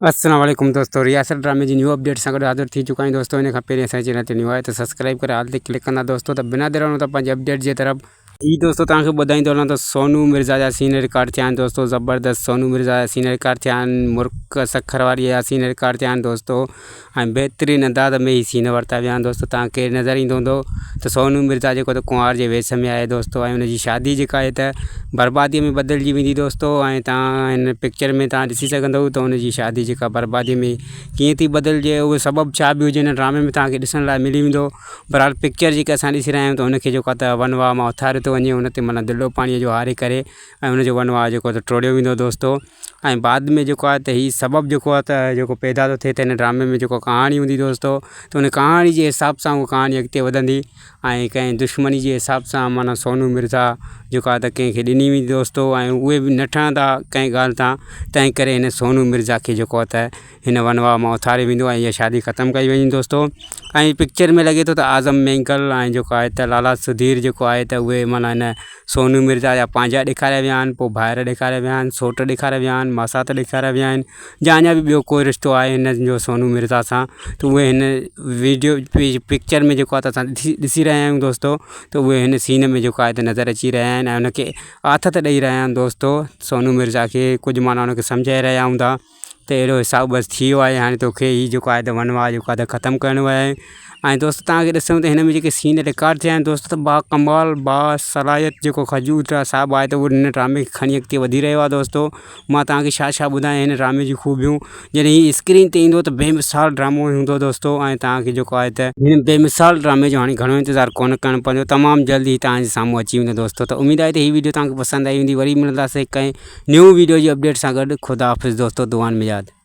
السلام عليڪم دوستو رياست ڊرامي جي نيو اپڊيٽ سان گڏ حاضر ٿي چڪا آهيون دوستو ان کان پهرين اسان جي چينل تي نيو آهي ته سبسڪرائب ڪري آل تي ڪلڪ ڪندا دوستو ته بنا دير ته پنهنجي اپڊيٽ جي طرف جي دوستو توهان کي ٻڌائيندو هلان ته سونو مرزا جا سين رڪارڊ ٿيا آهن دوستو زبردست سونو مرزا جا سين رڪارڊ ٿيا آهن مرڪ سکر واري جا سين رڪارڊ ٿيا آهن دوستو ۽ بهترين انداز ۾ هي سين ورتا ويا آهن دوستو توهان کي نظر ايندو هوندو ته سونو مرزا جيڪو ته ڪنوار جي ويس ۾ آهي دوستو ۽ ان جي شادي جيڪا آهي ته بربادي ۾ بدلجي ويندي دوستو ۽ توهان هن پڪچر ۾ توهان ڏسي سگهندو ته ان جي شادي جيڪا بربادي ۾ ڪيئن ٿي بدلجي اهو سبب ڇا به هجي هن ڊرامي ۾ توهان کي ڏسڻ لاء ملي ويندو بهرحال پڪچر جيڪا اسان ڏسي رهيا آهيون ته ان کي جيڪو آهي ته ونواهه مان اٿاريو ٿو وڃي ان تي معنيٰ دلو پاڻيء جو هاري ڪري ۽ ان جو ونواهه جيڪو آهي ته ٽوڙيو ويندو دوستو ۽ بعد ۾ جيڪو آهي ته هي سبب جيڪو آهي ته جيڪو پيدا ٿو ٿئي ته هن ڊرامي ۾ جيڪو ڪهاڻي هوندي دوستو ته ان ڪهاڻي جي حساب سان اها ڪهاڻي اڳتي وڌندي ۽ ڪنهن دشمني جي حساب سان معنيٰ سونو مرزا جيڪو آهي ته ڪنهن کي ڏني ويندي دوستو ۽ اهي به نه ٺهندا ڪنهن ڳالهه تان تنهن ڪري هن سونو مرزا کي جيڪو آهي ته هن ونواهه مان اٿاريو ويندو ۽ اها شادي ختم ڪئي ويندي دوستو ۽ پڪچر ۾ لڳي ٿو ته اعظم مينگل ۽ جيڪو آهي ته لالا سڌير جيڪو آهي ته اهي معنيٰ هن سونو مرزا جا پنهنجا ڏيکاريا ويا آهن پوءِ ڀائر ڏيکاريا ويا آهن سوٽ ڏيکاريا ويا آهن ماسات ڏيکاريا ويا آهن يا اڃا به ٻيو ڪوئي رشتو آهي هن جو سونو مرزا سان ته اهي هن وڊيو پڪچر ۾ جيڪو آهي ته اسان ڏسي رهيا آهيون دوستو ته اهي هن سين ۾ جيڪو آهي ته نظر اچي رهيا آهن ۽ هن کي آٿت ڏئي رهيا آهن دوستو سونو مرزا کي ڪجهه معنيٰ هن کي سمجهائي رهيا هوندا ته اهڙو حساب بس ٿي ويو آهي هاڻي توکي هي جيڪو آهي ته ونواهه جيڪو آهي ته ختم ڪرڻو آهي ۽ دوست توهان کي ڏسون ته هن ۾ جيڪي سين رڪارڊ ٿيا آهن دوست ته با ڪمال با صلاحيت جيڪو کجور صاحب آهي ته اهو هن ڊرامي کي کڻي اڳتي وڌي رهيو آهي دوستو مان توهان کي ڇا ڇا ٻڌايان هن ڊرامي جون خوبيون جڏهن هي اسڪرين تي ايندو ته بي مثال ڊرامو هوندو دوستو ۽ توهان کي جيڪو آهي ته هن بي مثال ڊرامي جو هاڻي گهڻو انتظار ڪونه ڪرڻو پوندو تمام جلد هي توهان جي سامهون اچي ويندو دوستو ته اميد آهي ته هي ويڊيو توهان کي پسند آئي هوندي وري ملنداسين ڪنهن نيو ويڊيو جي اپڊيٽ سان گڏ خدا حافظ دوستو دعائن ۾ ياد.